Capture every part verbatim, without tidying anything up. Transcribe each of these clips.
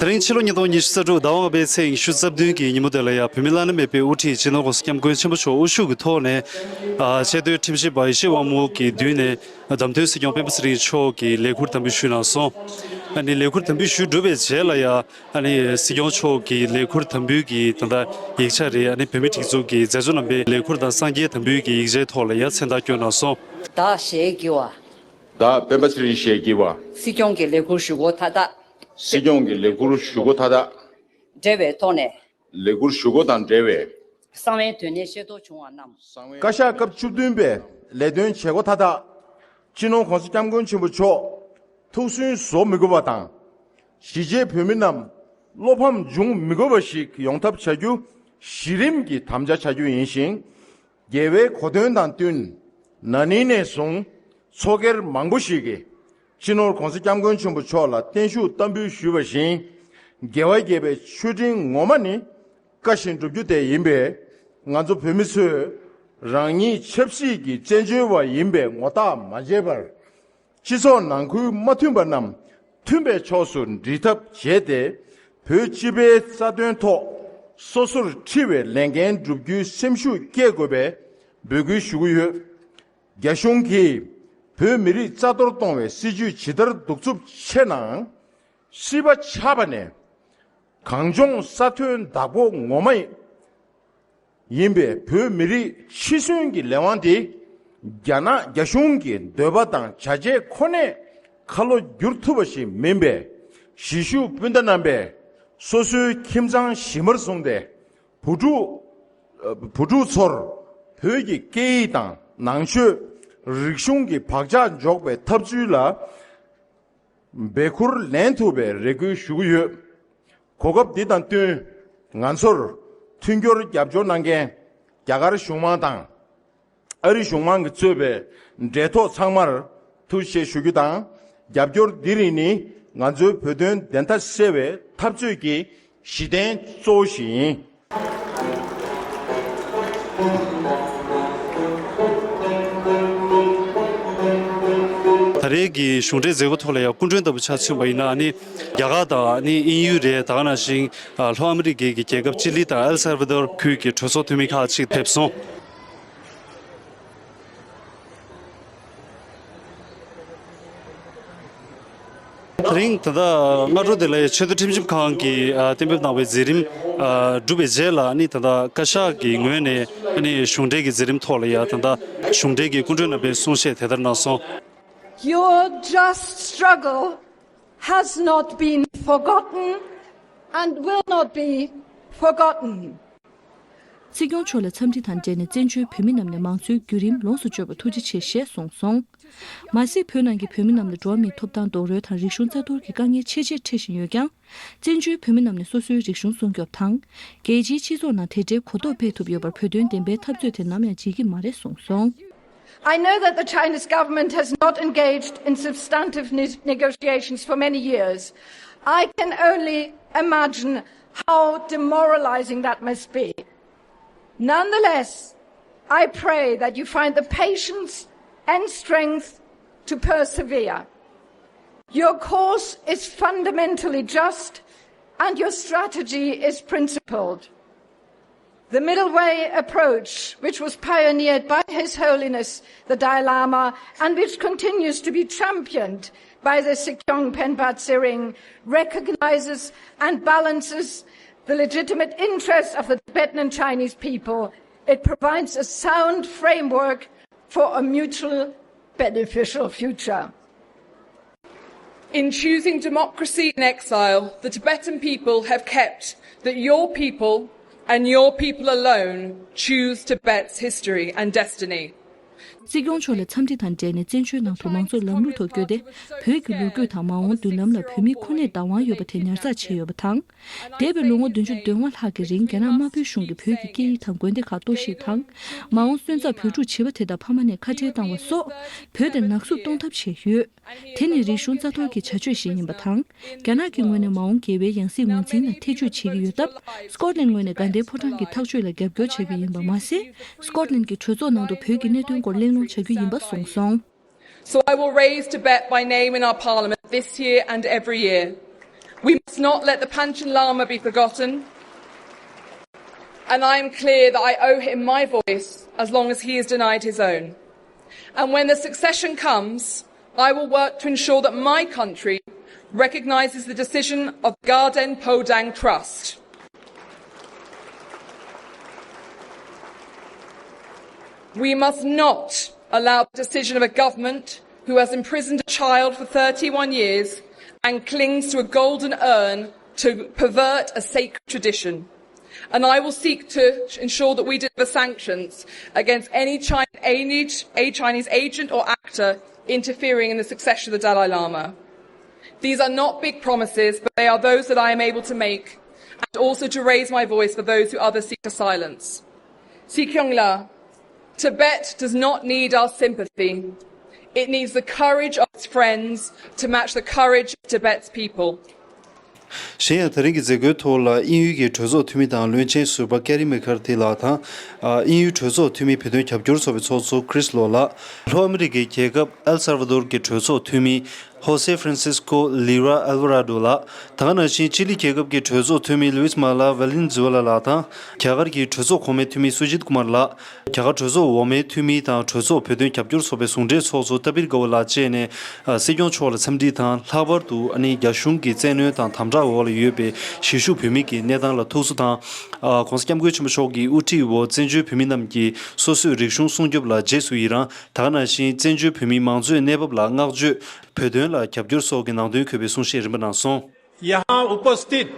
དེ་རིང་ཕྱི་ལོ་ཉིས་སྟོང་ཉི་ཤུ་རྩ་དྲུག་ཟླ་བ་ལྔ་པའི་ཚེས་ཉི་ཤུ་རྩ་བདུན་གྱི་ཉིན་མོ་དེ་ལ་ཡང་བོད་མི་བླ་ན་མེད་པའི་དབུ་ཁྲིད་སྤྱི་ནོར་༸གོང་ས་༸སྐྱབས་མགོན་ཆེན་པོ་མཆོག་དབུ་བཞུགས་ཀྱི་ཐོག་ནས། ཨ། ཆེས་མཐོའི་ཁྲིམས་ཞིབ་པ་ཡེ་ཤེས་དབང་མོ་གི་མདུན་ནས་བདམས་ཐོན་སྲིད་སྐྱོང་སྤེན་པ་ཚེ་རིང་མཆོག་གིས་ལས་འཁུར་དམ་འབུལ་ཞུས་གནང་སོང་། ཨ་ནི་ལས་འཁུར་དམ་འབུལ་ཞུས་གྲུབ་པའི་རྗེས་ལ་ཡང་། ཨ་ནི་སྲིད་སྐྱོང་མཆོག་གི་ལས་འཁུར་དམ་འབུལ་གྱི་ད་ལྟ་ཡིག་ཆ་རེད། ཨ་ནི་བོད་མིའི་སྒྲིག་འཛུགས་ཀྱི་མཛད་གཙོ་རྣམ་པའི་ལས་འཁུར་དང་གསང་རྒྱའི་དམ་འབུལ་གྱི་ཡིག་ཆའི་ཐོག་ལ་ཡང་མཚན་རྟགས་བསྐྱོན་གནང་སོང་། བདག་ཞེས་བགྱི་བ། བདག་སྤེན་པ་ཚེ་རིང་ཞེས་བགྱི་བ། སྲིད་སྐྱོང་གི་ལས་འཁུར་ཞུ་སྒོ་མཐའ་དག་སྲིད་སྐྱོང་གི་ལས་འཁུར་ཞུ་སྒོ་མཐའ་དག་འབྲེལ་བའི་ཐོག་ནས། ལས་འཁུར་ཞུ་སྒོ་དང་འབྲེལ་བའི། གསང་བའི་དོན་གནད་ཤེས་རྟོགས་བྱུང་བ་རྣམས། བཀའ་ཤག་སྐབས་བཅུ་བདུན་པའི་ལས་དོན་བྱེད་སྒོ་མཐའ་དག་སྤྱི་ནོར་༸གོང་ས་༸སྐྱབས་མགོན་ཆེན་པོ་མཆོག་ཐུགས་སུན་བཟོ་མི་དགོས་པ་དང་། གཞིས་བྱེས་བོད་མི་རྣམས་བློ་ཕམ་འབྱུང་མི་དགོས་པ་ཞིག་ཡོང་ཐབས་བྱ་རྒྱུ་གཞི་རིམ་གྱི་དམ་བཅའ་བྱ་རྒྱུ་ཡིན་ཞིང་། རྒྱལ་བའི་གོ་སྟོན་དང་བསྟུན། ན་ནིང་ནས་བཟུང་ཚོགས་སྒེར་མང་པོ་ཞིག་གིས་སྤྱི་ནོར་༸གོང་ས་༸སྐྱབས་མགོན་ཆེན་པོ་མཆོག་ལ་བརྟན་བཞུགས་བསྟར་འབུལ་ཞུས་པ་བཞིན། རྒྱལ་བ་དགྱེས་པའི་མཆོད་སྤྲིན་ངོ་མ་ནི་དགའ་བཞིན་བསྒྲུབ་རྒྱུ་དེ་ཡིན་པས། ང་ཚོ་བོད་མི་ཚོས་རང་ཉིད་ཆབ་སྲིད་ཀྱི་བཙན་བྱོལ་བ་ཡིན་པའི་ངོ་རྟགས་མ་བརྗེད་པར། སྤྱི་ཚོགས་ནང་ཁུལ་མ་མཐུན་པ་རྣམས་མཐུན་པའི་ཕྱོགས་སུ་འགྲིལ་ཐབས་བྱས་ཏེ། བོད་སྤྱི་པའི་རྩ་དོན་ཐོག་སོ་སོར་འཁྲི་བའི་ལས་འགན་བསྒྲུབ་རྒྱུའི་སེམས་ཤུགས་སྐྱེད་དགོས་པའི་འབོད་སྐུལ་ཞུ་གི་ཡོད། རྒྱ་གཞུང་གིས་བོད་མི་རིགས་རྩ་གཏོར་གཏོང་བའི་སྲིད་ཇུས་ཇི་ལྟར་གདུག་རྩུབ་ཆེ་ནའང་། སྲིད་པ་ཆགས་པ་ནས་གངས་ལྗོངས་ས་མཐོའི་བདག་པོ་ངོ་མ་ཡིན་པའི་བོད་མི་རིགས་འཆི་གསོན་གྱི་ལས་དབང་དེ། རྒྱ་ནག་རྒྱ་གཞུང་གི་འདོད་པ་དང་བྱ་བྱེད་ཁོ་ནས་ཁ་ལོ་བསྒྱུར་ཐུབ་པ་ཞིག་མིན་པས། གཞིས་བཞུགས་སྤུན་ཟླ་རྣམ་པས་སོ་སོའི་ཁྱིམ་ཚང་ཞི་མར་བཟུང་སྟེ། བུ་ཕྲུག་བུ་ཕྲུག་ཚོར་བོད་ཀྱི་སྐད་ཡིག་དང་ནང་ཆོས། རིག་གཞུང་གི་བག་ཆགས་འཇོག་པའི་ཐབས་ཚུལ་ལ་འབད་འཁུར་ལེན་ཐུབ་པའི་རེ་སྐུལ་ཞུ་གི་ཡོད། གོ་སྐབས་འདི་དང་བསྟུན། ང་ཚོར་མཐུན་འགྱུར་རྒྱབ་སྐྱོར་གནང་མཁན་རྒྱ་གར་གཞུང་མང་དང་། ཨ་རི་གཞུང་མང་གིས་གཙོས་པའི་འབྲེལ་ཐོགས་ཚང་མར་ཐུགས་རྗེ་ཆེ་ཞུ་རྒྱུ་དང་། རྒྱབ་སྐྱོར་འདི་རིགས་ནི་ང་ཚོའི་བོད་དོན་བདེན་མཐའ་གསལ་བའི་འཐབ་རྩོད་ཀྱི་གཞི་རྟེན་གཙོ་བོ་ཞིག་ཡིན། ད་རེས་ཀྱི་གཞུང་འབྲེལ་མཛད་སྒོ་ཐོག་ལ་ཡང་སྐུ་མགྲོན་ལྟ་བུ་ཆ་མཚོན་པ་ཡིན་ན། ཨ་ནི་རྒྱ་གར་དང་ཨ་ནི་དབྱིན་ཡུལ་རེད། ད་ག་ནང་བཞིན་ལྷོ་ཨ་མི་རི་ཀའི་གི་རྒྱལ་ཁབ་ཅི་ལི་དང་ཨེལ་སལ་ཝ་དོར་ཁུལ་གྱི་གྲོས་ཚོགས་འཐུས་མི་ཁག་ཅིག་ཕེབས་སོང་། དེ་རིང་ད་ལྟ་སྔ་དྲོ་དེ་ལ་ཆེས་མཐོའི་ཁྲིམས་ཞིབ་ཁང་གིས་ཨ་གཏན་འབེབས་གནང་བའི་མཛད་རིམ་ཨ་གྲུབ་པའི་རྗེས་ལ། ཨ་ནི་ད་ལྟ་བཀའ་ཤག་གི་ངོས་ནས་ཨ་ནི་གཞུང་འབྲེལ་གྱི་མཛད་རིམ་ཐོག་ལ་ཡང་ད་ལྟ་གཞུང་འབྲེལ་གྱི་སྐུ་མགྲོན་རྣམ་པས་གསུང་བཤད་དེ་ལྟར་གནང་སོང་། Your just struggle has not been forgotten and will not be forgotten. སྲིད་སྐྱོང་མཆོག་ལ་འཚམས་འདྲི་དང་འབྲེལ་ནས་བཙན་བྱོལ་བོད་མི་རྣམས་ནས་མང་གཙོའི་བརྒྱུད་རིམ་ལོངས་སུ་སྤྱོད་པར་ཐུགས་རྗེ་ཆེ་ཞེས་གསུངས་སོང་། མ་ཟད་བོད་ནང་གི་བོད་མི་རྣམས་ལ་འགྲོ་བ་མིའི་ཐོབ་ཐང་རྡོག་རོལ་དང་རིག་གཞུང་རྩ་གཏོར་གྱི་དཀའ་ངལ་ཆེས་ཆེར་འཕྲད་བཞིན་ཡོད་ཀྱང་། བཙན་བྱོལ་བོད་མི་རྣམས་ནས་སོ་སོའི་རིག་གཞུང་སྲུང་སྐྱོབ་དང་། རྒྱལ་སྤྱིའི་སྤྱི་ཚོགས་ནང་དེ་འདྲའི་གོ་རྟོགས་སྤེལ་ཐུབ་ཡོད་པར་བོད་དོན་བདེན་པའི་འཐབ་རྩོད་དེ་ནམ་ཡང་བརྗེད་ཀྱི་མ་རེད་གསུངས་སོང་། I know that the Chinese government has not engaged in substantive ne- negotiations for many years. I can only imagine how demoralizing that must be. Nonetheless, I pray that you find the patience and strength to persevere. Your cause is fundamentally just and your strategy is principled. The middle way approach, which was pioneered by His Holiness the Dalai Lama and which continues to be championed by the Sikyong Penpa Tsering, recognizes and balances the legitimate interests of the Tibetan and Chinese people. It provides a sound framework for a mutual beneficial future. In choosing democracy in exile, the Tibetan people have kept that your people and your people alone choose Tibet's history and destiny. སྲིད་སྐྱོང་མཆོག་ལ་འཚམས་འདྲི་དང་འབྲེལ་ནས་བཙན་བྱོལ་ནང་དུ་མང་གཙོའི་ལམ་ལུགས་ཐོག་བསྐྱོད་དེ། བོད་ཀྱི་ལོ་རྒྱུས་དང་མ་འོངས་མདུན་ལམ་ལ་བོད་མིའི་ཁོ་གནས་བདག་དབང་ཡོད་པ་དེ་ཉར་ཚགས་བྱས་ཡོད་པ་དང་། འདས་པའི་ལོ་ངོ་བདུན་ཅུ་དོན་ལྔ་ལྷག་གི་རིང་རྒྱ་ནག་དམར་པོའི་གཞུང་གིས་བོད་ཀྱི་སྐད་ཡིག་དང་དགོན་སྡེ་ཁག་གཏོར་བཤིག་དང་། མ་འོངས་སོན་རྩ་བོད་ཕྲུག་བྱིས་པ་དེ་དག་ཕ་མ་ནས་ཁ་བྲལ་བཏང་བ་སོགས་བོད་དེ་ནག་བསུབ་གཏོང་ཐབས་བྱས་ཡོད། དེ་ནི་རིག་གཞུང་རྩ་གཏོར་གྱི་བྱ་སྤྱོད་ཞིག་ཡིན་པ་དང་། རྒྱ་ནག་གི་ངོས་ནས་མ་འོངས་རྒྱལ་བའི་ཡང་སྲིད་ངོས་འཛིན་ལ་ཐེ་ཇུས་བྱེད་ཀྱི་ཡོད་སྟབས། སྐོཊ་ལན་ངོས་ནས་དགའ་ལྡན་ཕོ་བྲང་གི་ཐག་གཅོད་ལ་རྒྱབ་སྐྱོར་བྱ་རྒྱུ་ཡིན་པ་མ་ཟད། སྐོཊ་ལན་གྱི་གྲོས་ཚོགས་ནང་དུ་བོད་ཀྱི་གནད་དོན་སྐོར་གླེང་སློང་བྱ་རྒྱུ་ཡིན་པ་གསུངས་སོང་། So I will raise Tibet by name in our parliament this year and every year. We must not let the Panchen Lama be forgotten, and I am clear that I owe him my voice as long as he is denied his own. And when the succession comes, I will work to ensure that my country recognises the decision of the Gaden Podang Trust. We must not allow the decision of a government who has imprisoned a child for thirty-one years and clings to a golden urn to pervert a sacred tradition. And I will seek to ensure that we deliver sanctions against any Chinese, any Chinese agent or actor interfering in the succession of the Dalai Lama. These are not big promises, but they are those that I am able to make, and also to raise my voice for those who others seek to silence. Sikyong La, Tibet does not need our sympathy. It needs the courage of its friends to match the courage of Tibet's people. གཞན་ཡང་། དེ་རིང་གི་མཛད་སྒོའི་ཐོག་ལ་དབྱིན་ཡུལ་གྱི་གྲོས་ཚོགས་འཐུས་མི་དང་བློན་ཆེན་ཟུར་པ་ཀེ་རི་མེ་ཁར་ཐི་ལགས་དང་། ཨ། དབྱིན་ཡུལ་གྲོས་ཚོགས་འཐུས་མི་བོད་དོན་རྒྱབ་སྐྱོར་ཚོགས་པའི་ཚོགས་གཙོ་ཁྲིས་ལོ་ལགས། ལྷོ་ཨ་མི་རི་ཀའི་རྒྱལ་ཁབ་ཨེལ་སལ་ཝ་དོར་གྱི་གྲོས་ཚོགས་འཐུས་མི་ཧོ་སེ་ཧྥ་རན་སིས་ཀོ་ལི་ར་ཨལ་ཝ་ར་ཌོ་ལགས། ད་ག་ནང་བཞིན་ཅི་ལི་རྒྱལ་ཁབ་ཀྱི་གྲོས་ཚོགས་འཐུས་མི་ལུའིས་མ་ལ་ཝེ་ལིན་ཛུ་ཝེ་ལ་ལགས་དང་། རྒྱ་གར་གྱི་གྲོས་ཚོགས་གོང་མའི་འཐུས་མི་སུ་ཇིད་ཀུ་མར་ལགས། རྒྱ་གར་གྲོས་ཚོགས་འོག་མའི་འཐུས་མི་དང་གྲོས་ཚོགས་བོད་དོན་རྒྱབ་སྐྱོར་ཚོགས་པའི་ཟུང་འབྲེལ་ཚོགས་གཙོ་ཏ་པིར་དགའ་བོ་ལགས་བཅས་ནས། ཨ། སྲིད་སྐྱོང་མཆོག་ལ་འཚམས་འདྲི་དང་། ལྷག་པར་དུ་ཨ་ནི་རྒྱ་གཞུང་གི་བཙན་གནོན་དང་དམ་དྲག་འོག་ལ་ཡོད་པའི་གཞིས་བཞུགས་བོད་མི་གི་གནས་སྟངས་ལ་ཐུགས་གསོ་དང་། ཨ། ྋགོང་ས་ྋསྐྱབས་མགོན་ཆེན་པོ་མཆོག་གི་དབུ་ཁྲིད་འོག་བཙན་བྱོལ་བོད་མི་རྣམས་ཀྱི་སོ་སོའི་རིག་གཞུང་སྲུང་སྐྱོབ་ལ་རྗེས་སུ་ཡི་རང་། ད་ག་ནང་བཞིན་བཙན་བྱོལ་བོད་མིའི་མང་གཙོའི་གནས་བབ་ལ་བསྔགས་བརྗོད། བོད་དོན་ལ་རྒྱབ་སྐྱོར་སོགས་ཀྱི་ནང་དོན་འཁོད་པའི་གསུང་བཤད་རིམ་པ་ནང་སོང་། यहाँ उपस्थित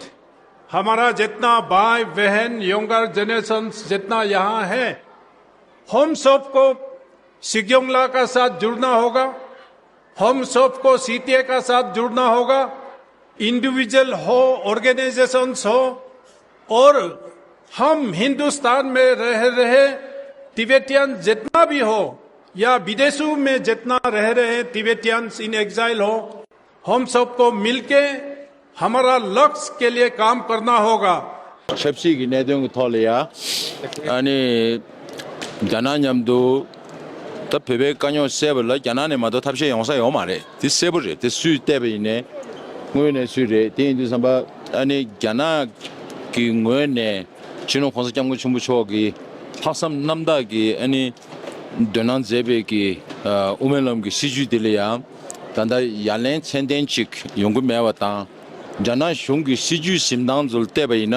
हमारा जितना भाई बहन younger generation जितना यहाँ है, हम सबको सिग्योंगला का साथ जुड़ना होगा। हम सबको सीटीए का साथ जुड़ना होगा। इंडिविजुअल हो, ऑर्गेनाइजेशंस हो, और हम हिंदुस्तान में रह रहे तिबेटियन जितना भी हो या विदेशों में जितना रह रहे तिबेटियंस इन एग्जाइल हो, हम सबको मिलके हमारा लक्ष्य के लिए काम करना होगा। ཆབ་སྲིད་ཀྱི་གནད་དོན་གྱི་ཐོག་ལ་ཡ། ཨ་ནི། རྒྱ་ནག་མཉམ་དུ། ད་བོད་པའི་དཀའ་རྙོག་སེལ་བ་ལ་རྒྱ་ནག་ནས་མ་གཏོགས་ཐབས་ཤེས་ཡོང་ས་ཡོད་མ་རེད། དེ་གསལ་པོ་རེད། དེ་སུས་བལྟས་པ་ཡིན་ནའི། དངོས་གནས་སུས་རེད། དེ་ཡིན་དུས་ཙམ་པ། ཨ་ནི་རྒྱ་ནག་གི་ངོས་ནས་སྤྱི་ནོར་ྋགོང་ས་ྋསྐྱབས་མགོན་ཆེན་པོ་མཆོག་གི་ལྷག་བསམ་རྣམ་དག་གི་ཨ་ནི་འདོན་གནང་མཛད་པའི་གི། ཨ། དབུ་མའི་ལམ་གྱི་སྲིད་བྱུས་དེ་ལ་ཡང་ད་ལྟ་ཡ་ལན་ཚད་ལྡན་ཅིག་ཡོང་གི་མེད་པ་དང་། རྒྱ་ནག་གཞུང་གི་སྲིད་བྱུས་འཛིན་སྟངས་ཚོ་ལ་བལྟས་པ་ཡིན་ན།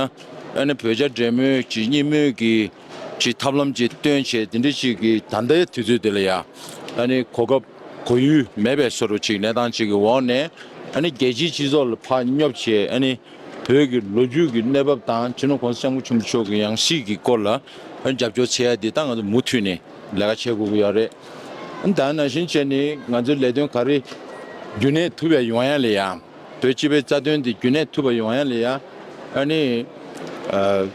ཨ་ནི་བོད་རྒྱ་འབྲེལ་མོལ་གྱི་གཉིས་མོས་ཀྱི་ཅིག་ཐབས་ལམ་ཅིག་བཏོན་བྱས། དེ་འདྲ་ཅིག་གི་ད་ལྟའི་དུས་ཚོད་དེ་ལ་ཡ། ཨ་ནི་གོ་སྐབས་གོ་ཡུལ་མེད་པའི་བཟོ་འདྲ་ཅིག་གནས་སྟངས་ཅིག་གི་འོག་ནས། ཨ་ནི་རྒྱལ་སྤྱིའི་སྤྱི་ཚོགས་ལ་ཕར་སྙོབ་བྱས། ཨ་ནི་བོད་ཀྱི་ལོ་རྒྱུས་ཀྱི་གནས་བབ་དང་སྤྱི་ནོར་ྋགོང་ས་ྋསྐྱབས་མགོན་ཆེན་པོ་མཆོག་གི་ཡང་སྲིད་ཀྱི་སྐོར་ལ། ཨ་ནི་རྒྱབ་སྐྱོར་བྱེད་ཡ་འདི་ད་ང་ཚོ་མུ་མཐུད་ནས་ལས་ཀ་བྱེད་དགོས་ཀྱི་ཡོད་རེད། ཨ་ནི་ད་ནང་བཞིན་བྱས་ནས་ང་ཚོའི་ལས་དོན་ག་རེ་རྒྱུན་གནས་ཐུབ་པ་ཡོང་ཡ་ལ་ཡ། བོད་སྤྱི་པའི་རྩ་དོན་དེ་རྒྱུན་གནས་ཐུབ་པ་ཡོང་ཡ་ལ་ཡ། ཨ་ནི། ཨ།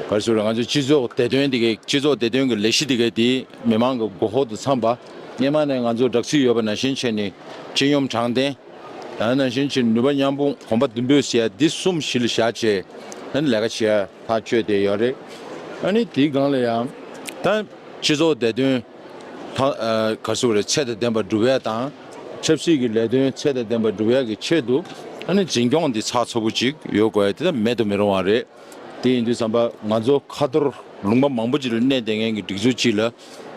ག་རེ་ཟེར་དགོས་རེད། ང་ཚོའི་སྤྱི་ཚོགས་བདེ་དོན་དེ་གའི། སྤྱི་ཚོགས་བདེ་དོན་གྱི་ལས་གཞི་དེ་གའི་དེ་མི་མང་གི་མགོ་འཁོར་དང་འཚམས་པ། སྔོན་མ་ནས་ང་ཚོ་སྦྲག་སྲིད་ཡོད་པ་ནང་བཞིན་བྱས་ནས་སྤྱི་སྙོམས་དྲང་བདེན། ད་ནང་བཞིན་བྱས་ནུས་པ་མཉམ་སྤུངས། གོམ་པ་མདུན་སྤོས་ཟེར་ཡ་འདི་གསུམ་གཞི་ལ་བཞག་བྱས། ཨ་ནི་ལས་ཀ་བྱེད་ཡ་ཐག་གཅོད་བསྡད་ཡོད་རེད། ཨ་ནི་དེའི་སྒང་ལ་ཡང་ད་སྤྱི་ཚོགས་བདེ་དོན། ད། ཨ། ག་རེ་ཟེར་དགོས་རེད། ཚད་དང་ལྡན་པ་སྒྲུབ་ཡ་དང་། ཆབ་སྲིད་ཀྱི་ལས་དོན་ཚད་དང་ལྡན་པ་སྒྲུབ་ཡ་གི་ཆེད་དུ། ཨ་ནི་འཛིན་སྐྱོང་འདི་ཚགས་ཚུད་པོ་ཅིག་ཡོད་དགོས་ཡ་དེ་ད་མེད་དུ་མི་རུང་བ་རེད། དེ་ཡིན་དུས་ཙམ་པ་ང་ཚོ་ཁ་ཐོར་ལུང་པ་མང་པོ་ཅིག་ལ་གནས་བསྡད་མཁན་གྱི་སྒྲིག་འཛུགས་ཅིག་ལ།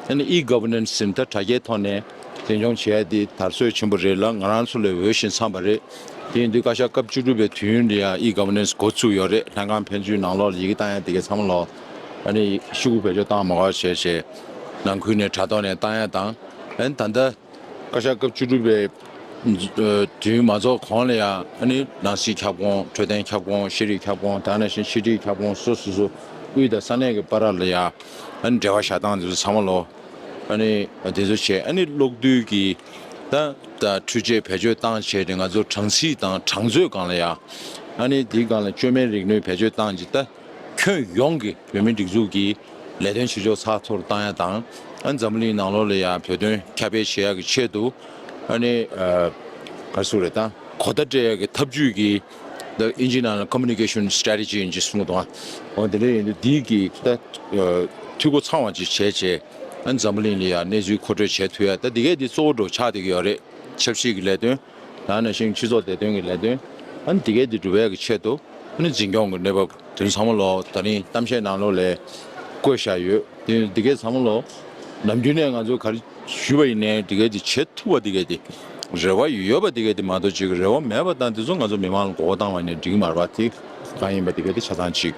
ཨ་ནི་ཨི་གྷ་ཝར་ནན་སི་ཟེར་ད་དྲ་རྒྱའི་ཐོག་ནས་འཛིན་སྐྱོང་བྱེད་ཡ་དེ་དར་སྲོལ་ཆེན་པོ་རེད་ལ། ང་རང་ཚོ་ལ་འོས་ཤིང་འཚམས་པ་རེད། དེ་ཡིན་དུས་བཀའ་ཤག་སྐབས་བཅུ་དྲུག་པའི་དུས་ཡུན་ལ་ཡང་ཨི་གྷ་ཝར་ནན་སི་འགོ་བཙུགས་ཡོད་རེད། ལྷན་ཁང་ཕན་ཚུན་ནང་ལོགས་ལ་ཡི་གེ་བཏང་ཡ་དེ་གའི་ཚང་མ་ལོ། ཨ་ནི་ཤོག་གུ་བེད་སྤྱོད་བཏང་མ་དགོས་བྱས་བྱས། ནང་ཁུལ་ནས་དྲ་ཐོག་ནས་བཏང་ཡ་དང་། ཨ་ནི་ད་ལྟ་བཀའ་ཤག་སྐབས་བཅུ་དྲུག་པའི་དུས་ཡུན་མ་རྫོགས་གོང་ལ་ཡང་། ཨ་ནི་ནང་སྲིད་ཁྱབ་ཁོངས། འཕྲོད་བསྟེན་ཁྱབ་ཁོངས། ཤེས་རིག་ཁྱབ་ཁོངས། དེ་ནང་བཞིན་ཕྱི་དྲིལ་ཁྱབ་ཁོངས་སོ་སོ་སོ་དབུས་དང་ས་གནས་ཀྱི་བར་ལ་ཡང་། ཨ་ནི་འབྲེལ་བ་བཞག་སྟངས་དེ་ཚོ་ཚང་མ་ལོ། ཨ་ནི་དེ་ཚོ་བྱས། ཨ་ནི་གློག་རྡུལ་གྱི་ད་ད་འཕྲུལ་ཆས་བེད་སྤྱོད་བཏང་བྱས་ཏེ་ང་ཚོ་གྲངས་ཚད་དང་གྲངས་ཚོད་སྒང་ལ་ཡང་། ཨ་ནི་དེའི་སྒང་ལ་བཅོས་མའི་རིག་ནུས་བེད་སྤྱོད་བཏང་བྱས། ད་ཁྱོན་ཡོངས་ཀྱི་བོད་མིའི་སྒྲིག་འཛུགས་ཀྱི་ལས་དོན་བྱེད་ཕྱོགས་ཚགས་ཚུད་བཏང་ཡ་དང་། ཨ་ནི་འཛམ་བུ་གླིང་ནང་ལོགས་ལ་ཡང་བོད་དོན་ཁྱབ་སྤེལ་བྱེད་ཡ་གི་ཆེད་དུ། ཨ་ནི། ཨ། ག་རེ་ཟེར་དགོས་རེད། ད་གོ་བརྡ་སྤྲད་ཡ་གི་ཐབས་ཇུས་ཀྱི། ད་དབྱིན་ཇིའི་ནང་ལ་communication strategy ཡིན་ཅེས་གསུངས་འདུག་ཨ། འོ་དེ་འདྲ་ཡིན་དུས་འདི་གི་ད་འཐུས་སྒོ་ཚང་བ་ཅིག་བྱས་བྱས། ཨ་ནི་འཛམ་བུ་གླིང་ལ་ཡང་གནས་ཚུལ་མཁོ་སྤྲོད་བྱེད་ཐུབ་ཡ། ད་འདི་གས་འདི་གཙོ་བོ་འདྲ་ཆགས་བསྡད་ཀྱི་ཡོད་རེད། ཆབ་སྲིད་ཀྱི་ལས་དོན། ད་ནང་བཞིན་སྤྱི་ཚོགས་བདེ་དོན་གྱི་ལས་དོན། ཨ་ནི་དེ་གའི་དེ་སྒྲུབ་ཡག་གི་ཆེད་དུ་ཨ་ནི་འཛིན་སྐྱོང་གི་གནས་བབ་དེ་ཚོ་ཚང་མ་ལོ་ད་རིང་གཏམ་བཤད་ནང་ལོགས་ལ་བཀོད་བཞག་ཡོད། དེ་དེ་གའི་ཚང་མ་ལོ་ནམ་རྒྱུན་ནས་ང་ཚོ་ག་རེ་ཞུས་པ་ཡིན་ནའི་དེ་གའི་དེ་བྱེད་ཐུབ་པ་དེ་གའི་དེ་རེ་བ་ཡོད་པ་དེ་གའི་དེ་མ་གཏོགས་ཅིག་རེ་བ་མེད་པ་དང་དེ་ཚོ་ང་ཚོ་མི་མང་ལ་མགོ་སྐོར་བཏང་བ་ཡིན་ནའི་འགྲིག་གི་མ་རེད་པ། དེ་གང་ཡིན་པ་དེ་གའི་དེ་ཆ་ཚང་ཅིག་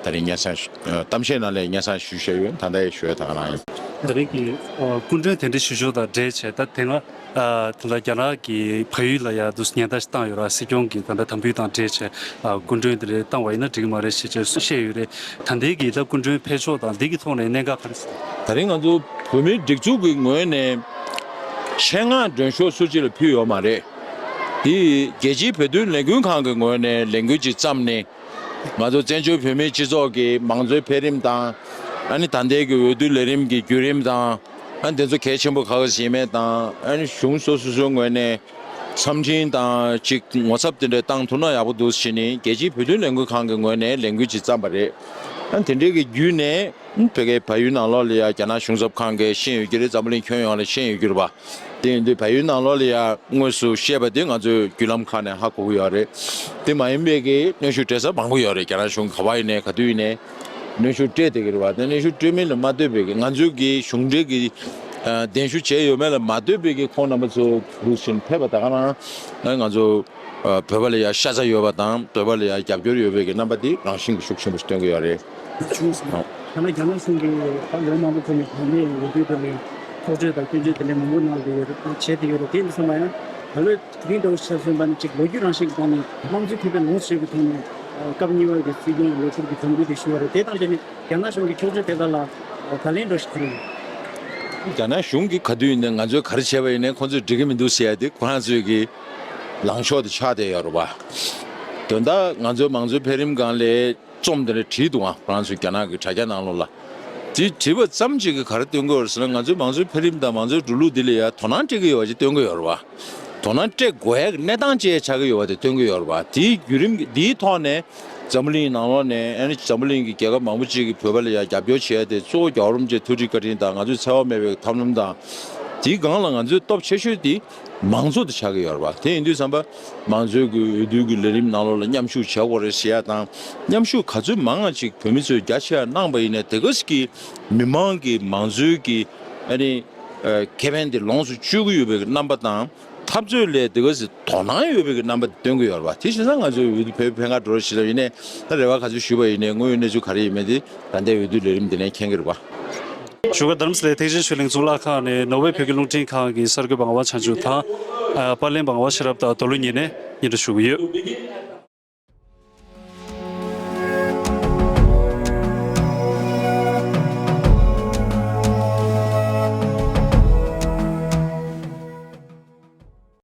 ད་རིང་སྙན་སེང་གཏམ་བཤད་ནང་ལ་སྙན་སེང་ཞུས་བཞག་ཡོད། ད་ལྟ་ཡང་ཞུ་ཡ་ད་ག་རང་ཡིན། ད་རེས་ཀྱི་ཨ་སྐུ་མགྲོན་དེ་འདྲ་ཞུ་ཕྱོགས་དང་འབྲེལ་བྱས་ད་དེ་སྔ་ཨ་དེ་ལ་རྒྱ་ནག་གི་བལ་ཡུལ་ལ་ཡ་འདུག་ཉེན་བརྡ་ཞིག་བཏང་ཡོད་ར། སྲིད་སྐྱོང་གིས་ད་ལྟ་དམ་འབུལ་དང་འབྲེལ་བྱས་ཨ་སྐུ་མགྲོན་དེ་འདྲ་བཏང་བ་ཡིན་ན་འགྲིག་གི་མ་རེད་ཞེས་བྱས་བཤད་ཡོད་རེད། ད་ལྟའི་གི་ད་སྐུ་མགྲོན་ཕེབས་ཕྱོགས་དང་འདི་གི་ཐོག་ནས་གནད་འགག་ག་རེ་ཟེར། ད་རིང་ང་ཚོ་བོད་མིའི་སྒྲིག་འཛུགས་ཀྱི་ངོས་ནས་ཆེད་མངགས་མགྲོན་ཤོག་སུ་གཅིག་ལ་ཕུལ་ཡོད་མ་རེད། དེ་རྒྱལ་སྤྱིའི་བོད་དོན་ལས་འགུལ་ཁང་གི་ངོས་ནས་ལས་འགུལ་ཅིག་བརྩམས་ནས། ང་ཚོ་བཙན་བྱོལ་བོད་མིའི་སྤྱི་ཚོགས་ཀྱི་མང་གཙོའི་འཕེལ་རིམ་དང་། ཨ་ནི་ད་ལྟའི་གི་འོས་བསྡུ་ལས་རིམ་གྱི་བརྒྱུད་རིམ་དང་། ཨ་ནི་དེ་ཚོ་གལ་ཆེན་པོ་ག་ག་ཞིག་ཡིན་མེད་དང་། ཨ་ནི་གཞུང་སོ་སོ་སོའི་ངོས་ནས་འཚམས་འཕྲིན་དང་ཅིག་ངོ་ཚབ་དེ་འདྲ་བཏང་ཐུབ་ན་ཡག་པོ་འདུག་ཟེར་ནས་རྒྱལ་སྤྱིའི་བོད་དོན་ལས་འགུལ་ཁང་གི་ངོས་ནས་ལས་འགུལ་ཅིག་བརྩམས་པ་རེད། ཨ་ནི་དེ་འདྲའི་གི་བརྒྱུད་ནས་བོད་སྐད་བལ་ཡུལ་ནང་ལོགས་ལ་ཡ་རྒྱ་ནག་གཞུང་ཚབ་ཁང་གིས་ཤེས་ཡོད་ཀྱི་རེད། འཛམ་བུ་གླིང་ཁྱོན་ཡོངས་ལ་ཤེས་ཡོད་ཀྱི་རེད་པ། དེ་ཡིན་དུས་བལ་ཡུལ་ནང་ལོགས་ལ་ཡ་དངོས་སུ་བཤད་པ་དེ་ང་ཚོས་བརྒྱུད་ལམ་ཁག་ནས་ཧ་གོ་གི་ཡོད་རེད། དེ་མ་ཡིན་པའི་གི་གནོན་ཤུགས་སྤྲད་ས་མང་པོ་ཡོད་རེད། རྒྱ་ནག་གཞུང་ག་པར་ཡིན་ནའི་ག་དུས་ཡིན་ནའི་གནོན་ཤུགས་སྤྲད་བསྡད་ཀྱི་རེད་པ། དེ་གནོན་ཤུགས་སྤྲོད་མིན་ལ་མ་ལྟོས་པའི་གི་ང་ཚོའི་གི་གཞུང་འབྲེལ་གི་ཨ་གདན་ཞུ་བྱས་ཡོད་མེད་ལ་མ་ལྟོས་པའི་གི་ཁོང་རྣམ་པ་ཚོ་འདུག་བཞིན་ཕེབས་པ་ད་ག་རང་ང་ཚོ་ཨ་བོད་པ་ལ་ཡ་ཤ་ཚ་ཡོད་པ་དང་བོད་པ་ལ་ཡ་རྒྱབ་སྐྱོར་ཡོད་པའི་གི་རྣམ་པ་དེ་རང་བཞིན་གི་ཤུགས་ཆེན་པོ་ཞིག་སྟོན་གྱི་ཡོད་རེད། བྱུང་སོང་། ད་ལྟ་རྒྱ་ནག་གཞུང་གིས་ད་ལོ་མང་པོ་གོང་ནས་བོད་མིའི་འོས་བསྡུའི་ཐོག་ནས་ཐུགས་ཁྲལ་དང་སྐྱོན་བརྗོད་དེ་འདྲ་མང་པོ་གནང་བསྡད་ཡོད་རེད། བྱས་བསྡད་ཡོད་རེད། དེ་ཡིན་དུས་ཙམ་པ་ཡང་ད་ལོའི་དེ་རིང་འདྲ་བོ་ཆ་མཚོན་པ་ནི་ཅིག་ལོ་རྒྱུས་རང་བཞིན་གྱི་ཐོག་ནས་དམངས་གཙོའི་ཁེ་ཕན་ལོངས་སུ་སྤྱོད་པའི་ཐོག་ནས་སྐབས་གཉིས་པ་གི་སྲིད་སྐྱོང་ལས་འཁུར་གྱི་དམ་འབུལ་དེ་ཞུས་པ་རེད། དེ་དང་འབྲེལ་ནས་རྒྱ་ནག་གཞུང་གི་ཕྱོགས་བསྒྲིགས་དེ་དག་ལ་བརྡ་ལན་འདྲ་བོ་ཞིག་ག་རེ་ཡོད། རྒྱ་ནག་གཞུང་གིས་ག་དུས་ཡིན་ནའི་ང་ཚོས་ག་རེ་བྱས་པ་ཡིན་ནའི་ཁོང་ཚོས་འགྲིག་གི་མི་འདུག་ཟེར་ཡ་དེ་ཁོ་རང་ཚོའི་གི་ལངས་ཕྱོགས་དེ་ཆགས་བསྡད་ཡོད་རེད་པ། དོན་དག་ང་ཚོའི་མང་གཙོའི་འཕེལ་རིམ་སྒང་ལ་རྩོམ་དེ་འདྲ་བྲིས་འདུག་ཨ། ཁོ་རང་ཚོས་རྒྱ་ནག་གི་དྲ་རྒྱ་ནང་ལོགས་ལ། དེ་བྲིས་པ་ཙམ་གཅིག་གིས་ག་རེ་སྟོན་གྱི་ཡོད་རེད་ཟེར་ན། ང་ཚོའི་མང་གཙོའི་འཕེལ་རིམ་དང་མང་གཙོའི་འགྲོ་ལུགས་འདི་ལ་ཡ་དོ་སྣང་སྤྲད་ཀྱི་ཡོད་པ་ཅིག་སྟོན་གྱི་ཡོད་རེད་པ། དོ་སྣང་སྤྲད་དགོས་ཡ་གི་གནས་སྟངས་ཅིག་ཆགས་ཀྱི་ཡོད་པ་དེ་སྟོན་གྱི་ཡོད་རེད་པ། དེའི་བརྒྱུད་རིམ་གྱི་དེའི་ཐོག་ནས་འཛམ་བུ་གླིང་ནང་ལོགས་ནས་ཨ་ནི་འཛམ་བུ་གླིང་གི་རྒྱལ་ཁབ་མང་པོ་ཅིག་གིས་བོད་པ་ལ་ཡ་རྒྱབ་སྐྱོར་བྱས་ཏེ་གཙོ་བོ་རྒྱལ་བ་རིན་པོ་ཆེའི་ཐུགས་རྗེ་བཀའ་དྲིན་དང་ང་ཚོའི་འཚེ་བ་མེད་པའི་ཐབས་ལམ་དང་། དེའི་སྒང་ལ་ང་ཚོའི་སྟོབས་ཆེ་ཤོས་དེ་མང་གཙོ་དེ་ཆགས་ཀྱི་ཡོད་རེད་པ། དེ་ཡིན་དུས་ཙམ་པ་མང་གཙོའི་གི་འོས་བསྡུ་གི་ལས་རིམ་ནང་ལོགས་ལ་མཉམ་ཞུགས་བྱེད་དགོས་རེད་ཟེར་ཡ་དང་། མཉམ་ཞུགས་ག་ཚོད་མང་ང་ཅིག་བོད་མི་ཚོས་རྒྱ་ཆེ་བ་གནང་པ་ཡིན་ནའི་དེ་ག་ཞིག་གི་མི་མང་གི་མང་གཙོའི་གི་ཨ་ནི་ཨ་ཁེ་ཕན་དེ་ལོངས་སུ་སྤྱོད་ཀྱི་ཡོད་པའི་གི་རྣམ་པ་དང་། འཐབ་རྩོད་ལས་དེ་ག་ཞིག་དོ་སྣང་ཡོད་པའི་གི་རྣམ་པ་དེ་སྟོན་གྱི་ཡོད་རེད་པ། དེ་བྱས་ཙང་ང་ཚོས་འོས་བསྡུ་བོད་ཕན་ཁ་འགྲོ་ཞིག་ལ་ཡིན་ནའི་ད་རེ་བ་ག་ཚོད་ཞུས་པ་ཡིན་ནའི་དངོས་ཡོད་གནས་ཚུལ་ག་རེ་ཡིན་མིན་དེ་ད་ལྟའི་འོས་བསྡུ་ལས་རིམ་འདི་ནས་མཁྱེན་གྱི་རེད་པ། བཞུགས་སྒར་རྡ་རམ་ས་ལའི་ཐེག་ཆེན་ཆོས་གླིང་གཙུག་ལག་ཁང་ནས་ནོར་ཝེ་བོད་ཀྱི་རླུང་འཕྲིན་ཁང་གི་གསར་འགོད་པ་ངག་དབང་བྱང་ཆུབ་དང་། ཨ་པར་ལེན་པ་ངག་དབང་ཤེས་རབ་དང་རྡོ་ལུ་གཉིས་ནས་སྙན་སྒྲོན་ཞུ་གི་ཡོད།